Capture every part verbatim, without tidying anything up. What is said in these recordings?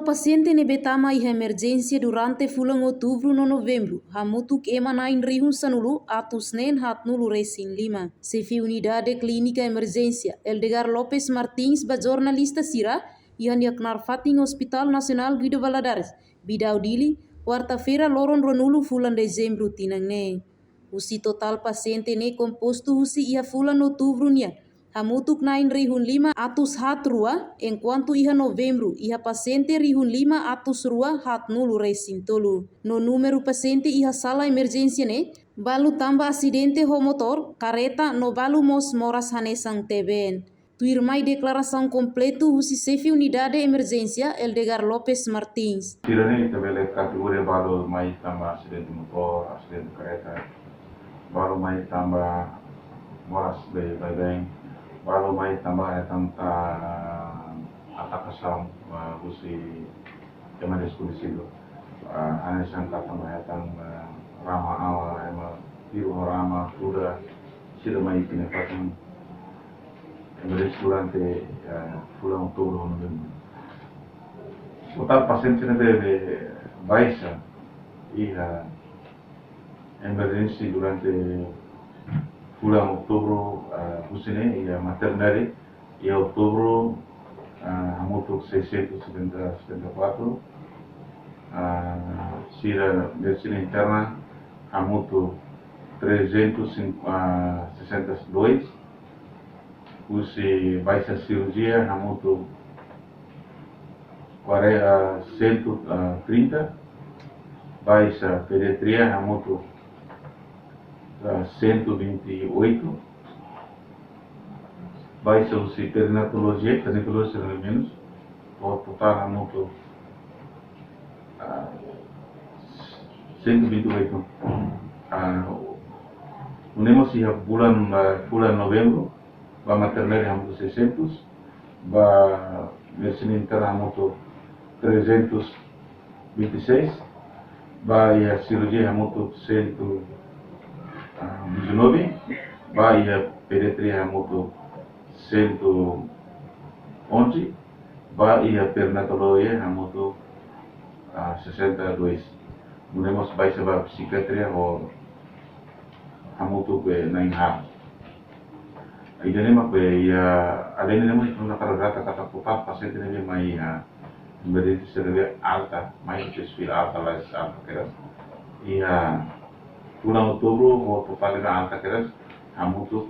Pasiente ne'ebé tama iha emerjénsia durante fulan Outubru no Novembru hamutuk ema na'in rihun sanulu atus neen haatnulu resin lima. Xefe Unidade Klínika Emerjénsia, Eldegar Lopes Martins, ba jornalista sira iha nia knaar fatin Hospital Nasionál Guido Valadares, Bidau Dili, kuarta-feira loron ruanulu fulan Dezembru tinan ne'e. Husi totál pasiente ne'e kompostu husi iha fulan Outubru nian hamutuk na'in rihun lima atus haat rua, enkuantu iha Novembru iha pasiente rihun lima atus rua haatnulu resin tolu. No númeru pasiente iha sala emerjénsia ne'e balu tanba asidente ho motór, kareta no balu mós moras hanesan T B N. Tuirmai deklarasaun kompletu husi Xefe Unidade Emerjénsia, Eldegar Lopes Martins. Sira-ne'e ita bele kategoria balu mai tanba asidente motór, asidente kareta, balu mai tanba moras be baibain, balu mai tanba hetan, ah, atakasaun, ah, husi ema deskondesidu. Ah, hanesan katak mai hetan, ah, rama awa, ema tiru ho rama, kuda, sira mai ita-nia fatin emerjénsia durante, ah, fulan Outubru no Novembru. Totál pasiente ne'ebé baixa iha emerjénsia durante fulan Outubru, ah, husi ne'e iha maternidade, iha Outubru, ah, hamutuk seiscentos setenta, setenta e quatro, ah, sira medisina interna hamutuk trezentos e sessenta e dois, husi baixa cirurgia hamutuk kuare-, ah, cento e trinta, baixa pediatria hamutuk, ah, cento e vinte e oito, baixa husi perinatologia, ginecologia, pelo menos, to-, totál hamutuk, ah, cento e vinte e oito. Ah, nune'e mós iha fulan, ah, fulan Novembru, ba maternidade hamutuk seiscentos, ba medisina interna hamutuk trezentos e vinte e seis, ba iha cirurgia hamutuk cento e dezanove, ba iha pediatria hamutuk cento e onze, ba iha perinatologia hamutuk, ah, sessenta e dois. Nune'e mós baixa ba psiquiatria ho hamutuk be na'in haat. Ida-ne'e mak be iha, além de ne'e mós ita-nia data katak totál pasiente ne'ebé mai iha emerjénsia ne'ebé alta, mai husi fila alta, lais alta kedas. Iha fulan Outubru ho totál ne'ebé alta kedas hamutuk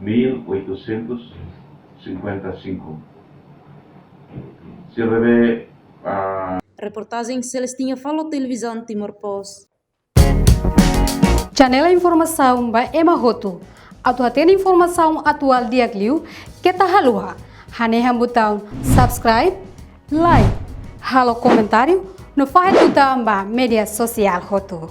mil oitocentos e cinquenta e cinco. Sira ne'ebé, ah, Reportajen Celestina Falo, Televizaun Timor Post. Channel informasaun ba ema hotu. Atu hatene informasaun atuál di'ak liu, keta haluha hanehan butaun subscribe, like, halo komentáriu, no fahe tutan ba média sosiál hotu.